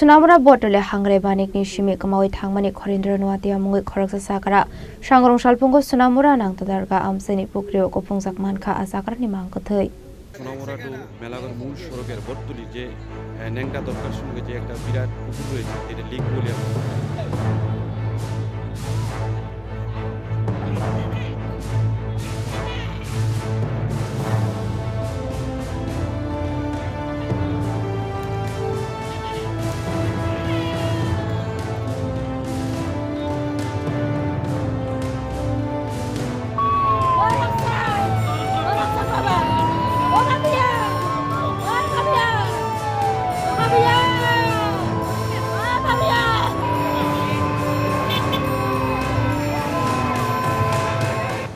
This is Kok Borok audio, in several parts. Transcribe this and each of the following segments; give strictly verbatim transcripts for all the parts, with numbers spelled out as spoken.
Sunamura Botole Hangre Banikni simi kwmawi thangmani Khorindro Nuatia mungwi khoroksa chakra. Sangrong salphungo Sunamura Nangtadarga amchaini pukrio kuphungjak mankha a chakrani mang kwthwi. Sonamura to Melaghar মূল সড়কের বটতলি যে, আহ, নেংটা দরকার সঙ্গে যে একটা বিরাট পুকুর রয়েছে, যেটা লিক বলে আমরা।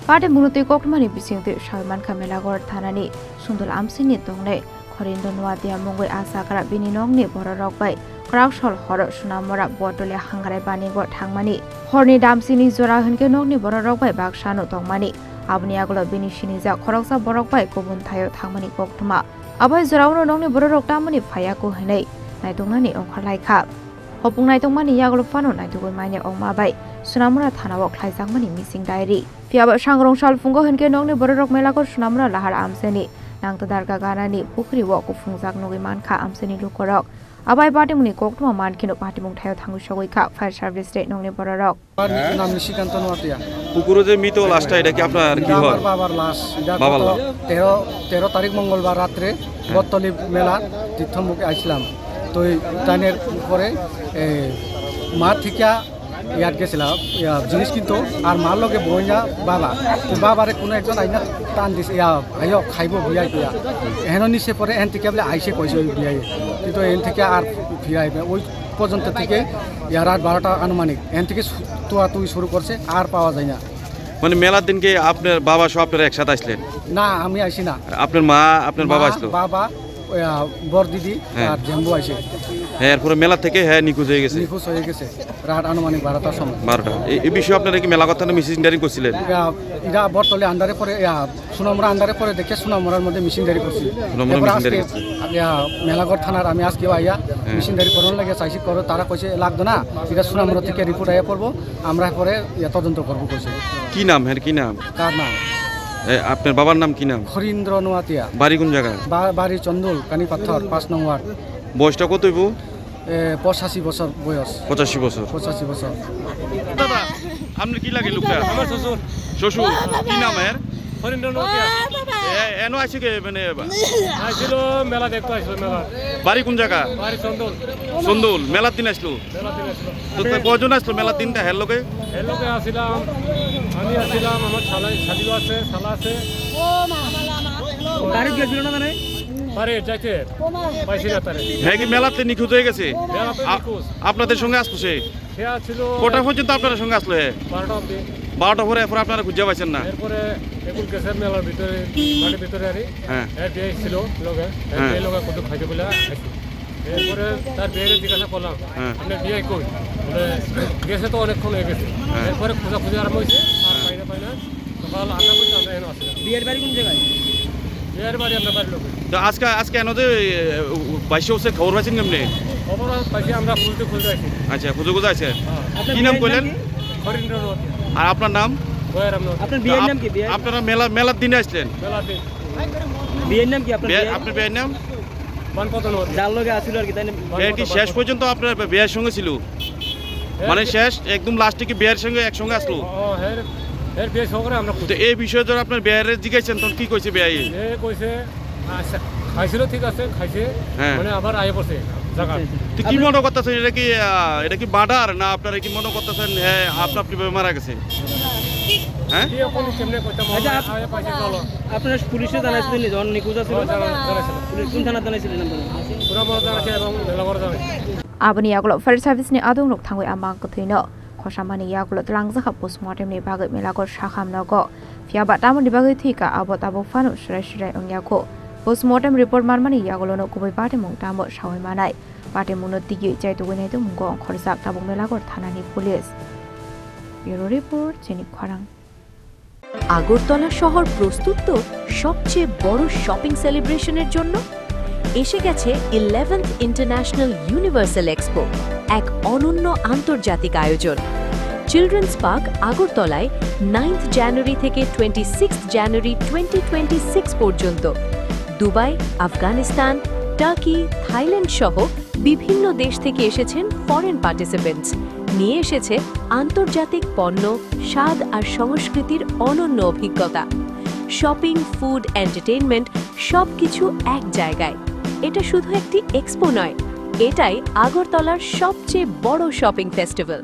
Party mungno twi koktwmani bisingtwi sawi mankha Melaghor thanani Sundul amchaini tongnai Khorindro Nuatia mungwi a chakra bini nokni bororok bai kwraksol horo Sunamura Botoli Hangrai Banigo thangmani. Horni damsini jora hinkhe nokni bororok bai baksano tongmani. Aboni yagulo bini sinijak khoroksa borok bai kubun thaio thangmani koktwma. Abai joraono nokni bororok tamoni phaiyaku hinwi naituknani ongkhorlaikha. Hopung naitokmani yagulo phano naitugwi manya ongma bai Sunamura thanao khlaijakmani missing diary. Phiyaba sangrong salphungo hinkhe nokni bororok Melaghor Sunamura lahar amchaini Nangtadarga ganani pukhrio kuphungjak nugwi mankha amchaini lukorok. Abai patimungni koktwma mankheno patimung thaio thangwi sogwi kha fire service tei nokni bororok. আমার নাম নিশিকান্ত নোয়াতিয়া। পুকুরে যে মৃত লাশটা, এটা কি আপনার কি এটা আমার হয়? বাবার লাশ। এটা বাবার গত লাশ। তেরো, তেরো তারিখ মঙ্গলবার রাত্রে হ্যাঁ। বটতলি মেলা তীর্থমুখে আইছিলাম। তো এই টাইনের পরে, এ, মা থেকে ইয়াত গেছিলাম, ইয়া, জিনিস কিনতো, আর মার লগে বইয়া বাবা। তো বাবারে কোনো একজন আইনা টান দিছে, ইয়া, আইও, খাইবো, বিয়া, বিয়া। এহেন নিচে পরে এহেন থেকে বলে আইসে কইছে ওই বিয়া। কিন্তু এহেন থেকে আর ফিরাইবে। ওই পর্যন্ত থেকে, ইয়া, রাত বারোটা আনুমানিক। এহেন থেকে সু-, তুয়াতুই শুরু করছে, আর পাওয়া যায় না। মানে মেলার দিনকে আপনার বাবা সহ আপনারা একসাথে আসলেন? না, আমি আইসি না। আপনার মা, আপনার বাবা মা, আসলো? বাবা, ওই, আহ, বড় দিদি হ্যাঁ। আর জাম্বু আইসে। হ্যাঁ, এরপরে মেলা থেকে হ্যাঁ নিখোঁজ হয়ে গেছে? নিখোঁজ হয়ে গেছে রাত আনুমানিক বারোটার সময়। বারোটা। এই, এই বিষয়ে আপনারা কি মেলাঘর থানায় মিসিং ডায়েরি করছিলেন? ইয়া, এরা বটতলি আন্ডারে পরে, ইয়া, সুনামুরা আন্ডারে পরে দেখে সুনামুরার মধ্যে মিসিং ডায়েরি করছি। সুনামুরা এরপরে মিসিং ডায়েরি আজকে, করছে। ইয়া, মেলাঘর থানার আমি আজকেও আইয়া হ্যাঁ। মিসিং ডায়েরি করার লাগে চাইছি, করে তারা কইছে লাগতো না, এটা সুনামুরা থেকে রিপোর্ট আইয়া পড়বো, আমরা পরে ইয়া তদন্ত করবো কইছে। কি নাম? হ্যাঁ, কি নাম? কার নাম? এ, আপনার বাবার নাম কি নাম? খরীন্দ্র নোয়াতিয়া। বাড়ি কোন জায়গা? বা-, বাড়ি চন্দুল, কানি পাথর, পাঁচ নং ওয়ার্ড। বয়সটা কত হইব? এ, পঁচাশি বছর বয়স। পঁচাশি বছর। পঁচাশি বছর। দাদা, আপনার কি লাগে লোকটা? আমার শ্বশুর। শ্বশুর? কি নাম এর? খরীন্দ্র নোয়াতিয়া। এ, এনো আছে কে, মানে, আইছিল মেলা দেখতে আইছিল মেলা। বাড়ি কোন জায়গা? বাড়ি চন্দুল। চন্দুল। মেলার দিন আসলো? মেলার দিন আসলো। তো তা কয়জন আসলো মেলার দিনটা হের লগে? হের লগে আসছিলাম, আমি আসছিলাম, আমার শালা, শালিও আছে, শালা আছে। বাড়ি গেছিল না জানে? বাড়ি যাইতে পাইছি না তারে। হ্যাঁ, কি মেলাতে নিখোঁজ হয়ে গেছে? মেলাতে আ-, নিখোঁজ। আপনাদের সঙ্গে আসলো সে? সে আসছিল কটা পর্যন্ত আপনার সঙ্গে আসলো হে? বারোটা অবধি। বারোটা পরে এরপর আপনারা খুঁজে পাইছেন না? এরপরে এখন গেছে মেলার ভিতরে, মাঠের ভিতরে আরে। হ্যাঁ। এর বিয়ে ছিল লগে, এর হ্যাঁ। বিয়ে লগে কত খাইতে বলে আইছি। এরপরে তার বিয়ে জিজ্ঞাসা করলাম, হ্যাঁ। "আপনার বিয়ে কই?" বলে, "গেছে তো অনেকক্ষণ হয়ে গেছে।" হ্যাঁ। এরপরে খোঁজাখুঁজি আরম্ভ হয়েছে, আর হ্যাঁ। পাই না, পাই না। সকাল আটটা পর্যন্ত আমরা এখানে আছি। বিয়ের বাড়ি কোন জায়গায়? বিয়ের বাড়ি আপনার বাড়ির লোকে। তো আজকে, আজকে এনে যে, এ, বাইশে বছর খবর পাইছেন কেমনে? খবর পাইছি আমরা খুঁজতে খুঁজতে আছি। আচ্ছা, খুঁজে খুঁজে আছে। হ্যাঁ। আপনার কি নাম বিয়ের নাম কইলেন? কি? খরীন্দ্র নোয়াতিয়া। আর আপনার নাম? দয়ারাম নোয়াতিয়া। আপনার বিয়ের আপ-, নাম কি? বিয়ের আপনারা মেলা, মেলার দিনে আসলেন? মেলার দিন। বিয়ের নাম কি আপনার বিয়ে-, বিয়ের? আপনার বিয়ের নাম? বানপতন নোয়াতিয়া। যার লগে আসিল আর কি, তাই না? এর কি বানপতন, শেষ বানপতন। পর্যন্ত আপনার বিয়ের সঙ্গে ছিল? এর মানে কি- শেষ একদম লাস্টে কি বিয়ের সঙ্গে একসঙ্গে আসলো? ও, এর, এর বিয়ে সঙ্গে আমরা তো এই বিষয়ে ধর আপনার বিয়ের জিজ্ঞাসা তখন কি কইছে বিয়ে? এ কইছে, আচ্ছা, খাইছিল, ঠিক আছে, খাইছে, হ্যাঁ। মানে আবার আইয়া পড়ছে জায়গা। তো কি আপনি মনে করতেছেন, এটা কি, আহ, এটা কি মার্ডার, না আপনারা কি মনে করতেছেন, হ্যাঁ, আপনা আপনি ভাবে মারা গেছে? হ্যাঁ? কি এখন কেমনে কইতাম, আচ্ছা, আপ-, আইয়া পাইছে, চলো। আপনারা পুলিশে জানাইছিলেন নি যখন নিখোঁজ আছিল? হ্যাঁ, জানা-, জানাইছিলাম। পুলিশ কোন থানা জানাইছিলেন আপনারা? সুনামুরা জানাইছে এবং মেলাঘর জানাইছে। Aboni yagulo fire service ni adongrok thangwi a mang kwthwino khosamani yagulo twlangjakha postmortem ni bagwi Melaghor sakham nogo. Phiya ba tamoni bagwi thwikha abo tabuk phano swrai swrai wngya kho. Postmortem report manmani yagulono kubui patimung tamo sawi manai. Patimungno twiwi chaitugwi naitukmungo ongkhorjak tabuk Melaghor thanani police. Bureau report, Chini Khorang. Agartala শহর প্রস্তুত তো সবচেয়ে বড় শপিং সেলিব্রেশনের জন্য। এসে গেছে eleventh international universal expo, এক অনন্য আন্তর্জাতিক আয়োজন। চিলড্রেন্স পার্ক আগরতলায় নাইন্থ জানুয়ারি থেকে twenty six January twenty twenty six পর্যন্ত। দুবাই, আফগানিস্তান, টার্কি, থাইল্যান্ড সহ বিভিন্ন দেশ থেকে এসেছেন ফরেন পার্টিসিপেন্টস। নিয়ে এসেছে আন্তর্জাতিক পণ্য, স্বাদ আর সংস্কৃতির অনন্য অভিজ্ঞতা। শপিং, ফুড, এন্টারটেইনমেন্ট, সবকিছু এক জায়গায়। এটা শুধু একটি এক্সপো নয়, এটাই আগরতলার সবচেয়ে বড় শপিং ফেস্টিভ্যাল।